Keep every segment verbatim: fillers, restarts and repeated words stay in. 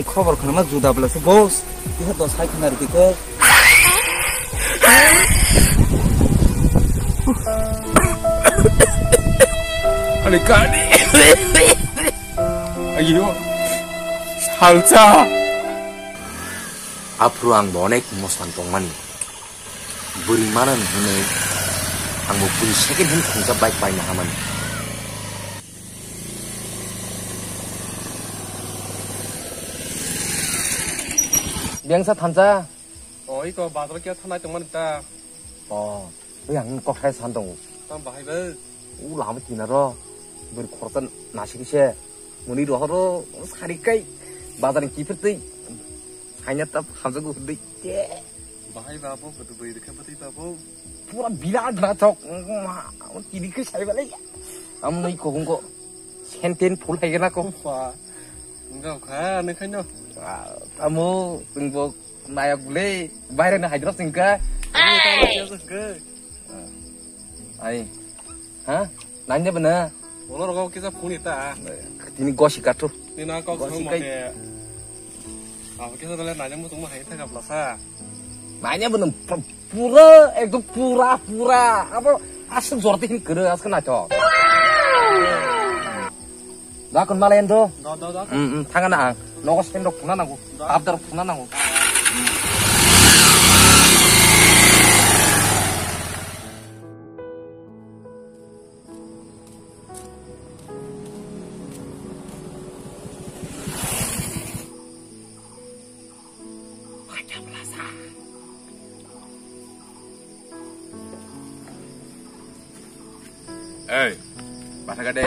Khobor khwnama juda bwlasa boss. Kisa to sai khna rwdi khe. Ani kani. Ayo. Salsa. Aphuru ang bo onek mosan tongmani. Bwrwi mano hinwi ang bo bwrwi second hand khungsa bike paina hamani. Biyangsa thansa. O, iko bazar khe thanai tongmani ta. O, oi ang kok hai san tongo. Tang bahai bo. U lama kinaro. Bwrwi khoroksa nasik se. Muni rohoro sari kai. Bazar ni kifir twi. Haina ta hamjago hudui. Bahai ba bo bwtwi bwrwi rwkha bwtwi ba bo. Pura birat na chok. Tini khe sai balai. Amnoi kokong ko. Senten full hai gana ko. Ufa. Enggak kha ne khaino. Amo tungbo nayak bule. Baire na haidro singka. Ai. Ha? Nanya bana. Olo rogo kisa phone ita. Tini gosi kathu. Tini na kok gosi kai. Abo kisa bele nanya mo tungma hai thaka blasa. Nanya bana pura ekdom pura pura. Abo asuk jorte hin kere aska na to. Da kon malen do. Da da da. Hmm hmm thanga na ang. Nogo sendok phuna nango. Da. Abdar phuna nango. Ei, bathaka de.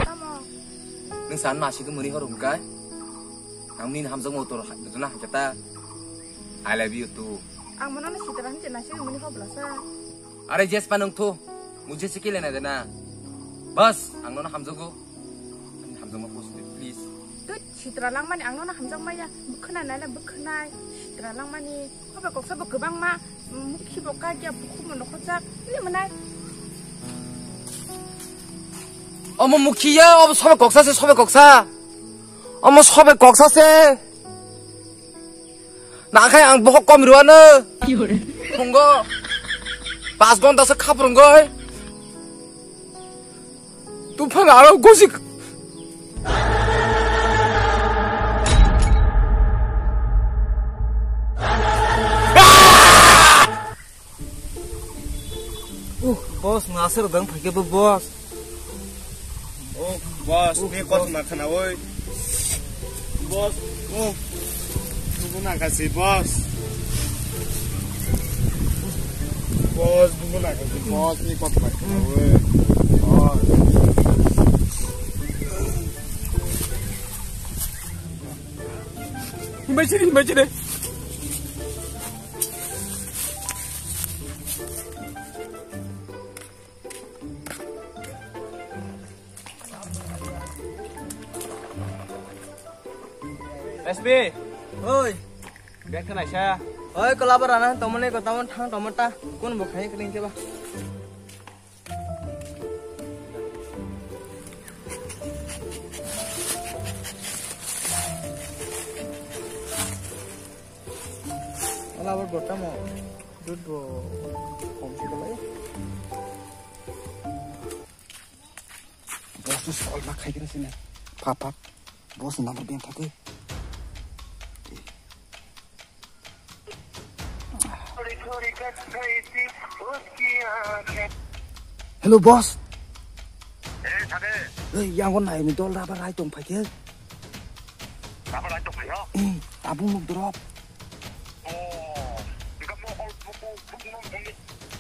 Tamo. Nwng san masi khe muni hor hwnkai? Ang nini hamjakma utor ha-, jona hakhe ta. I love you too. Ang mono no sitra hwnwi nasi muni hor blasa. Are jespa nwng thu. Mujhe se kile na dena. Bas, ang nono hamjago. Ani hamjakma post de, please. Tut, sitra langmani ang nono hamjakmaya. Bwkhwnai nai le bwkhwnai. Sitra langmani. Khobai koksa bo kwbangma, mm, mukhi bo kagya, bukhuk bo nokhorjak, ini mwnai. Omo mukhiya, omo sobe koksa se, sobe koksa. Omo sobe koksa se. Nakhai ang bohok kom rwano. Phungo. Pas gonta se khaprungoi. Tuphang aro gosik. Uh, boss, nasir dang phake bo, boss. Oh, boss, uh, ni boss. Kotma khana oi. Boss, oh. Dugu na kasi, boss. Boss, dugu na kasi, boss, ni kotma khana oi. Boss. Imagine, imagine. S B. Oi. Bag khe naisa. Oi, kolaba rana tomone ko tamon thang tomon ta. Kun bo khai kring ke ba. Ala bor bor tamo. Dut bo kom si kolai. Boss tu sol ma khai kena sini. Pap pap. Boss ni number biang thake. Hello, boss. Eh, thake. Eh, yang kon nai ni dol raba rai tong phai khe. Raba rai tong phai yo? Eh, tabung nuk drop. Oh, engka mo hol buku, buku mo, mo, mo,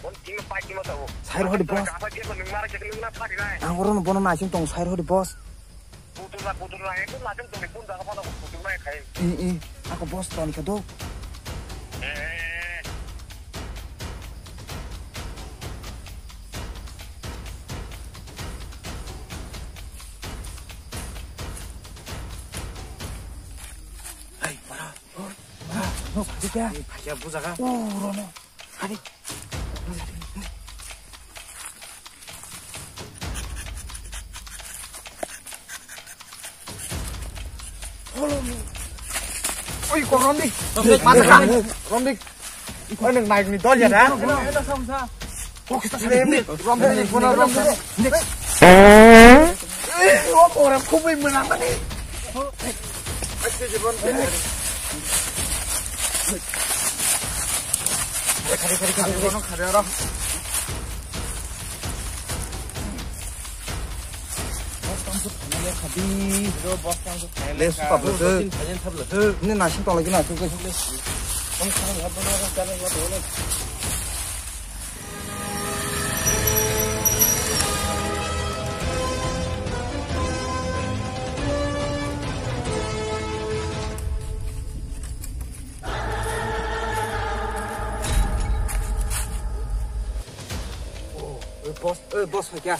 mo, tinggal pai tinggal tahu. Sai roh di, boss. Apa dia ko nung mara jadi nung na pari nai. Ang oro no bono naising tong sai roh di, boss. Putula, putula, ekdom naising tong di pun jaga pada putula khai. Eh, eh, ako boss toni ka do. Eh. Hey, para. Para, no, phai kya? Phai kya, bujaga? Oh, rono. Hari. Follow me. Oi, kok romdi. Romdi. Romdi. Oi, nwng naikni dol ya da? Rom, rom, rom, rom. Eh, o pora khubui mwnamani. Khari, khari, khari, khari, khari, oro. Bos tang suk thanai le khadi. Bro, bos tang suk thanai le kha. Bro, tin thajen thap le. Ini nasi tolak ini nasi. Bos tang suk thanai le. Oi, boss, oi, boss, hai kya?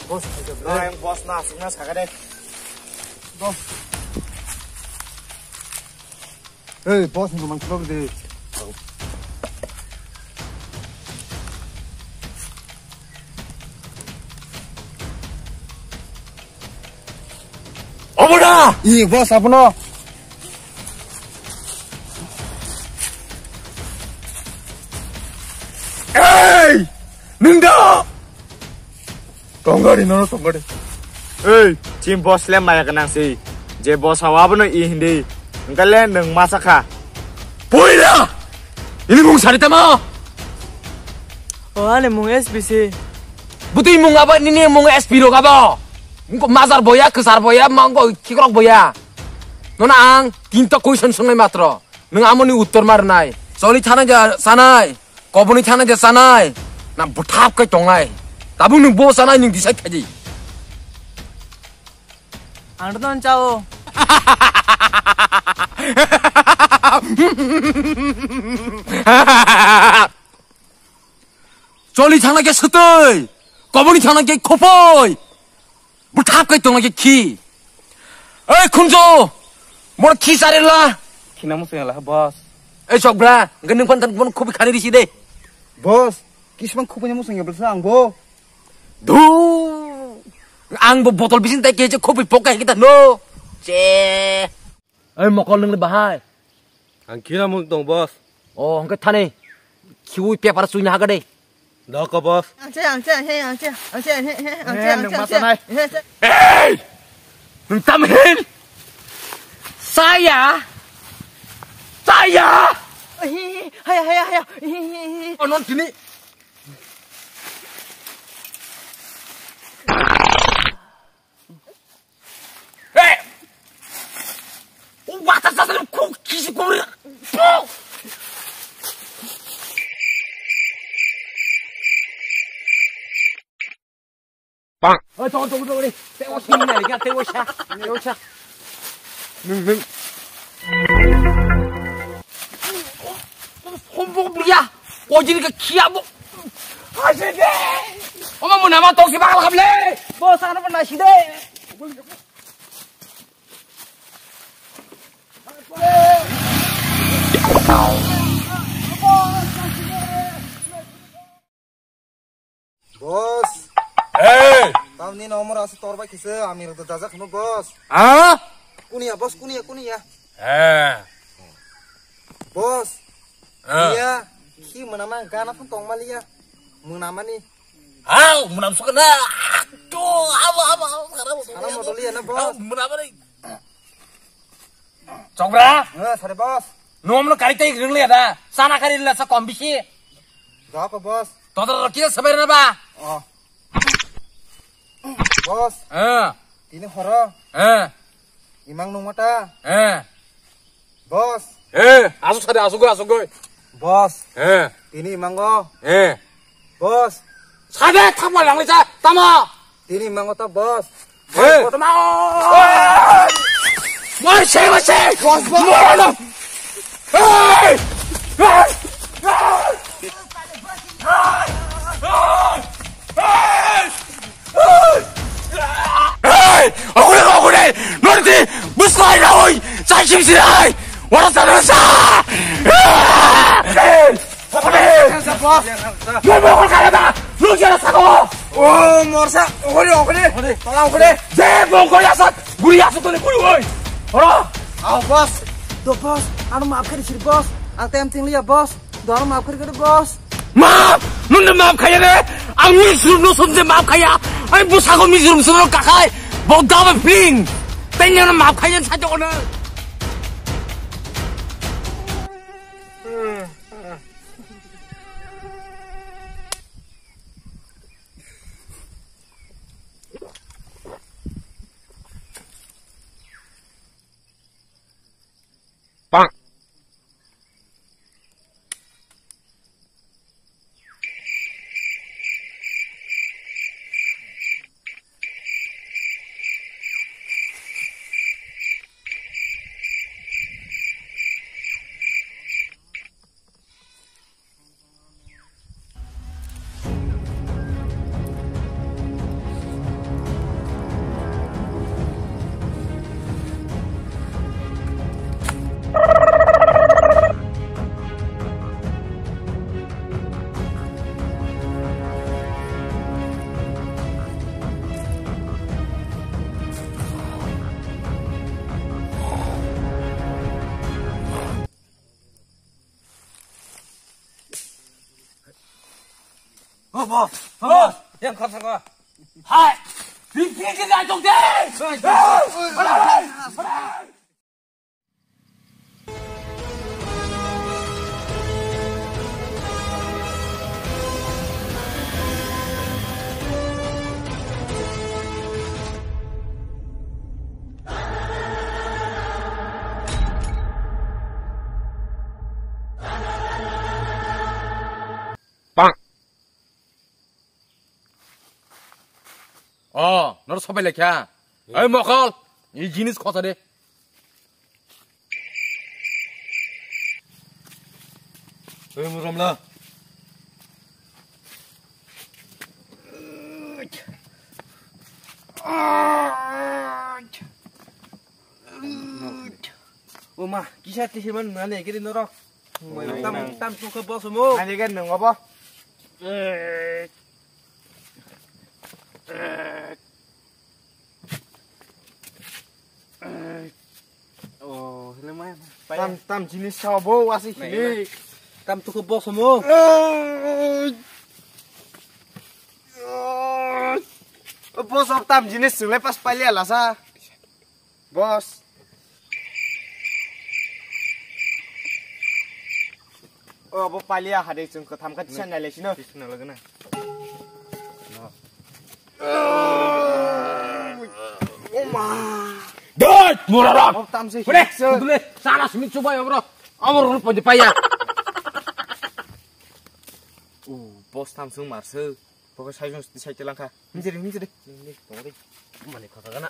Boss, hai kya, bro? Bro, yang boss na aswk na sakha de. Boss. Oi, boss, ni mang khlok de. Obo da! Ih, boss, abono. Ei! Nwng da! Tongari, nono tongari. Ei, chini boss le maya gwnang si. Je boss ha abono i hindi. Wngkha le nwng ma sakha. Poila! Ini mung sari tamo? O, ani mung S P si. Butui mung abo, nini mung S P rok abo. Wngkha majar boya, kwchar boya, ma wngkha khikrok boya. Nono ang tinta question swngnai matro. Nwng amoni uttor ma rwnai. Choli thana ja sanai. Koboni thana ja sanai. Na bwthap kai tongnai. Tabuk nwng bo sanai nwng decide khaidi. Ang to chao. Choli thangna khe swtwi, koboni thangna khe khopoi, bwthap kai tongna khe khi. Ei khunjo, mor khi charila. Khina muchung la boss. Ei chokbra, hwnkhe nwng phan than bono khopoi khani risi de. Boss, kisman khopoi muchung ya belsa ang bo. Du, ang bo botol bising tai khe khopoi pok kai kita no. Che. Ei mokol nwng le bahai. Ang khira mung tong boss. O hwnkhe thani khiui paper chuina haga de. Doko boss. Ang che, ang che, he, ang che, ang che, he, he, ang che, eh, ang nwng che, ma ang che. Sanai. He, he. Ei! Nwng tam hin? Saya. Saya. He, he, haya, haya, haya. He, he, he. Onon tini. Hey! Wata sasa kuk kisi kuri. Pang. Oh, tunggu, tunggu, tunggu. Tewa sini ni, ya, tewa sha. Tewa sha. Nung, nung. Hombok bria. Kojini ke kia bo. Asik deh. Oma mau nama tong si bakal kabel. Bos, sana pernah sih deh. Boss. Hey! Tamni nomor asa torbai kisa, ami rok dajak no boss. Ah? Kunia boss, kunia, kunia. Eh. Boss. Ah. Iya, khi mwnama gana phun tong maliya. Mwnamani. Au, mwnam sukna. To, abo, abo, abo, abo. Sana modoliya na boss. Mwnamani. Chokbra? Eh, sare boss. Nwng omono kari tei ringliya da? Sana kari rila sa kom bisi. Dako boss. Todor rok kisa sabai rina ba? Oh. Boss. Eh. Tini horo. Eh. Imang nung mata. Eh. Boss. Eh, asuk sade, asuk goi, asuk goi. Boss. Eh. Tini imango. Eh. Boss. Sade, thangma langli sa, tamo. Tini mango ta boss. Hey. Boss, ma. Hey. Boss, hey, boss, hey. Boss, boss. Moro no. Hey. Hey. Hey. Hey. Okure, okure. Norti. Buslai na oi. Sai sim sirai. Wara sa, wara sa. Hey. Hey. Nung mokol kaya da? Nung jera sako? Oh, morsa. Okore, okore. Tola okore. Je mokol yasat. Guri yasat tole guri oi. Oro. Ao, boss. Do boss, ano maaf kari sir boss. Ang tem ting liya boss. Do ano maaf kari kari boss. Maaf! Nunda maaf kaya re? Ang Mizoram no somje maaf kaya. Ang busa ko Mizoram sumro kakai. Bo dama ping. Tanya no maaf kaya sa jok na. Oh, boss. Oh, boss. Yang khar saka. Hai. Ri, ri, ri, ri, ri, ri. Pang. Oh, nor sopai lekha. Ei mokol, ei jinis khosa de. Ei muramla. O ma, kisa tisi man nani giri norok. Tam, tam sungkha bosomo. Nani giri nung obo. Oh, hele mai. Tam, tam jinis sao bo wasi hili. Tam tukhu bosomo. Boss, tam jinis chwng le pas palia lasa. Boss. O, bo palia hade chwng kwtham kha tisa nai le sino. Tisa nai le gana. O ma. Doi, murarok. O, tam se. Kore, hikse. Dule, sana simi chubai abro. Abro rupo di paya. O, boss, tam sung marse. Pokok sai sung sai telang kha. Hinjiri, hinjiri. Hinjiri, tong di. Mani khota gana.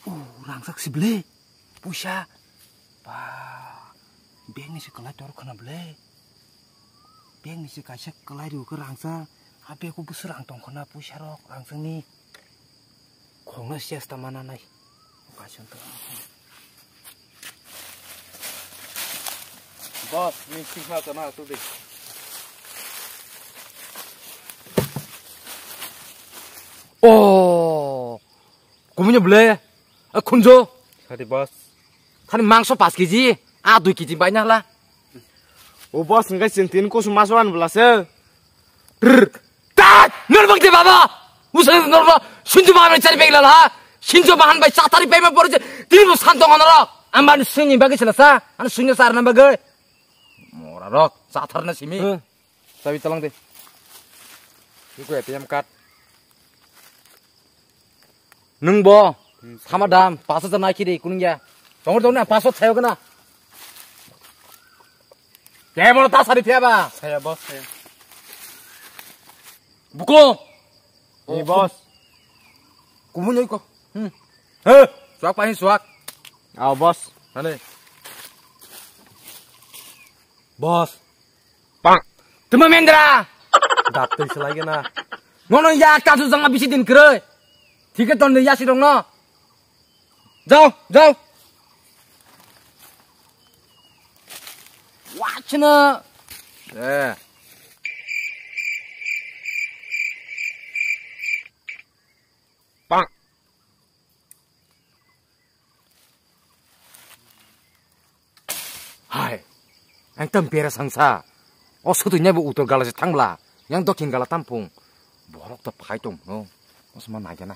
Oh, rangchak si ble. Puisa. Ba. Bag ni se kwlai tor khana ble. Bag ni se kaisa kwlai rio khe rangchak. A bag o bwswk rang tong khana puisa rok rangchak ni. Khongno siya sta mana nai. Boss, ni sikha kana tu de. Oh, kumnya ble, a khunjo. Sadi boss. Thani mangso paanch kg, a dui kg bai na hla. O boss, ngai sing tin kusu maso an bla se. Brr. Tat! Nor bang de baba! Usa nor ba sinjo ba me chari begla la. Sinjo bahan bai chatari pema porje. Tini bo santo ngonoro. Amba ni sini bagi sila sa. Ani sini sar na bagi. Mora rok chathar na simi. Huh. Sabi talang de. Iko A T M card. Nwng bo, hmm, sama dam, paso jana kiri, kunung ya. Tongor tong na, paso thayo kana. Kebo ta sari thiya ba. Saya boss, saya. Buko. Ni boss. Kumu nyoi ko. Hmm. He, suak pahin suak. Aw, boss. Hane. Boss. Pang. Tuma mendra. Dap tei selai gana. Nono ya ta su jang bisi din kre. Thik ton ya si dong no. Jao, jao. Chwngno. Eh. Pang. Hai. Ang tam pera sangsa. O sudu nyabo utor gala se thangla. Yang dokin gala tampung. Borok to phai tong no. Osma nagena.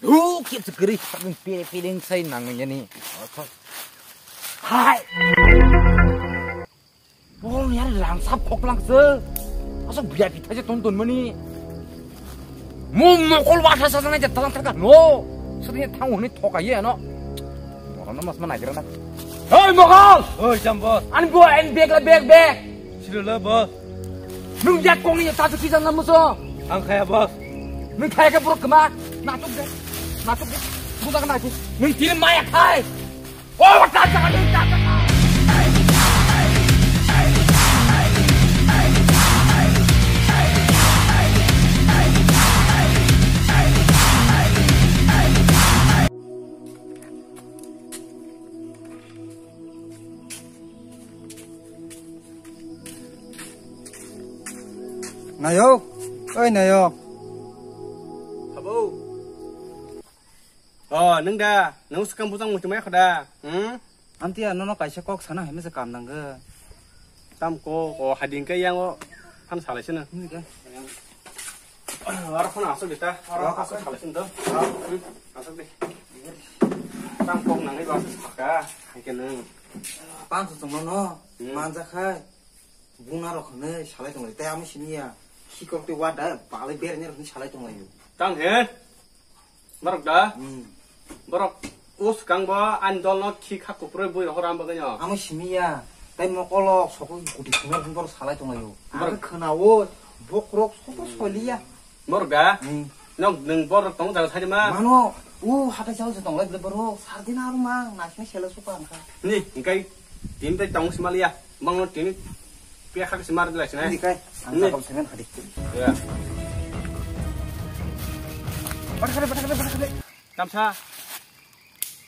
Hu, kip sekeri, pere pere sai nang yani. Hai. Bol ni ari langsap khok langse. Asok V I P thaje ton ton mani. Mo mokol wasa sa sangai jat talang thaka no. Sedini thang honi thoka ye no. Moro no mas mana kira na. Hei mokol! Oi jam boss. Ani bo en bag la bag bag. Silo la boss. Nung jak kong ni ta tu kisan na muso. Ang khaya boss. Nung khaya ke buruk kema. Natuk de. Natuk de. Budak natuk. Nung tiri maya khai. Nayok, oi Nayok. Abo. Oh, nung da, nung swkang bujang muchung maya kha da? Hmm? Amtiya, nono kaisa kok sana hai masa kam nangga. Tam ko, o hading ka yang o, phan salai sini. Ini kan. Aro phone asuk dita, aro asuk salai sini to. Hmm, asuk deh. Tam kok nang iba asuk saka, hai ke nung. Pan su sung nono, hmm, manja khai. Buna rok hwnwi salai tonglai, tei amo simi ya, khikrok tei wa da, balai berani rok hwnwi salai tonglai o. Tang he? Borok da? Hmm. Borok o swkang bo ani dol no khi kha kuprwi bui rohor am bagwi no. Amo simi ya, tei mokol o sokol kuti simi rok borok salai tonglai o. Borok. Ang khwna o, bokrok sokol soli ya. Borok da? Hmm. Nok nwng borok tong jaga thani ma? Mano, o hatai chao se tonglai bwle borok, sardina aro mang, naising sela suka ang kha. Ni, hingkai, tini tai tong sima liya, bang no tini pia khak sima rilai sinai. Ni kai, ang ni. Jakam semen khadi. Ya. Bata khade, bata khade, bata khade. Tamsa.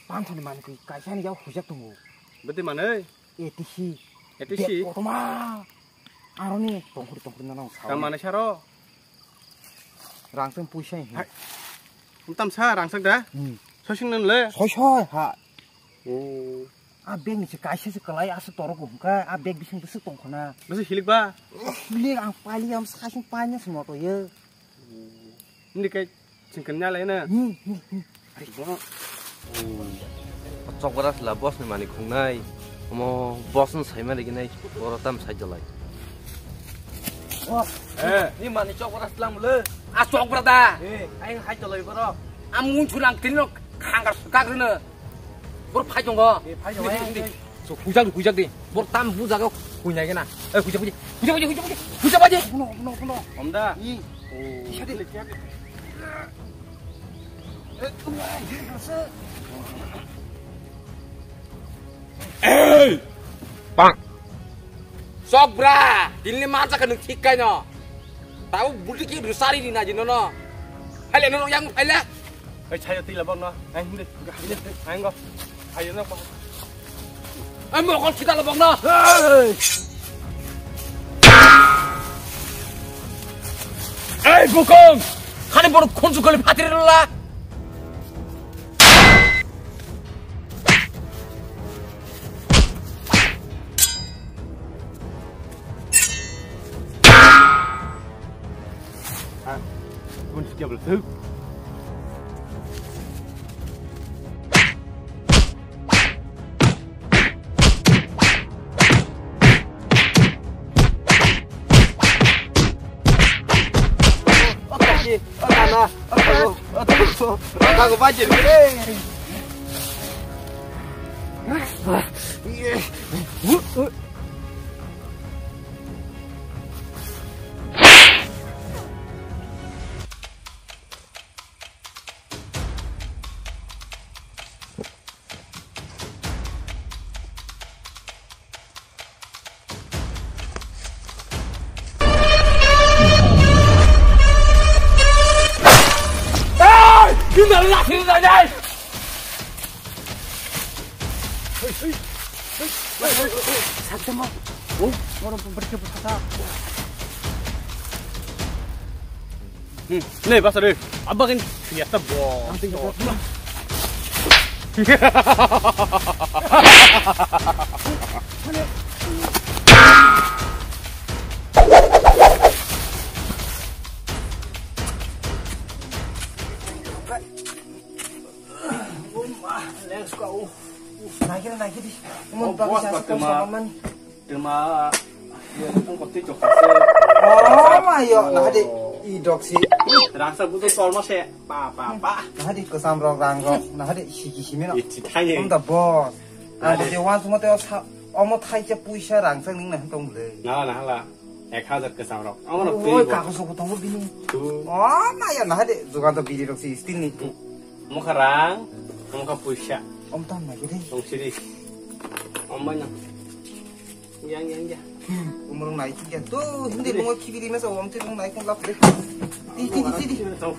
Pansani mani kui, kaisa ni yao hujak tongo. Bete manai? A T C. A T C? Bek kotorma. Aroni tongkhor tongkhor nana sa. Tam manai saro? Rangchak puisa hi. Hai. Tam sa rangchak da? Hmm. Sosing nan le? Soi soi ha. Oh. A bag ni se kaisa se kalai asa torok ko hwnkha, a bag bising bwswk tongkhona. Bwswk hilik ba? Hilik ang pali am sasing paina se moto ye. Hindi kai singkirnya lai na. Hmm, hmm, hmm. Ari bo. Chokbra sla boss ni mani khungnai. Omo boss no saima rigi nai. Boro tam sai jalai. Boss. Eh. Ni mani chokbra slang mule. A chokbra da. Eh. Ai hai jalai boro. Am ngun chulang tin no khangar sukak rene. Bor phai tongo. Eh, phai tongo. Hindi, hindi, hindi. So, hujak di, hujak di. Bor tam hujak o, huinai gana. Eh, hujak baji. Hujak baji, hujak baji. Hujak baji. Kuno, kuno, kuno. Omda. I. Oh. Isa di. Eh, tuh, eh, ini rasa. Ei! Pang. Sok bra, dinni mansa ka nuk thik kai no. Tau bulti ki rusari di na jino no. Hai le no yang hai le. Ai, chayo twi labang no. Ai, hindi. Hindi. Ai, ngo. Chayo no. Ai, mo kon kita labang no. Hey! Ai, bukong. Khani borok khunju kali phatri rwla. Ha, kun sikia beltuk. Nana, aku, aku, aku baca dulu. Hmm, ne, basa de. Abagin, ya ta bo. Let's go. Naikhe, naikhe di. Oh, umon bak boss, sa bak sa tuma. Sa man. Tuma, ya, tong kote chok se. Oh, ma yo, nah di, i dok si. Rangsa butuh tolma se, pa, pa, pa. Nah di, kesam rok, rang rok, nah di, siki simi no. Iti thai. Om da boss. Nah di. Ang je wan sumo te sa, omo thai cha puisa rangsa ning nah tong le. Nah, nah, la. Ek hajar kesam rok. Omo no. Oi, free bo. Kaku suku tongo bini. Tu. Oh, ma yo, nah di, jugan to biri rok si, stin ni. Mokha rang, mokha puisa. Om tam naikhe di. Tong siri. Om bai na. Yang, yang, yang. Hmm, umrung naikhe di. Tu, hindi bungo kibiri masa om ti bungo naikhe lap de. Di, di, di, di, di. Tong.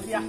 Ya.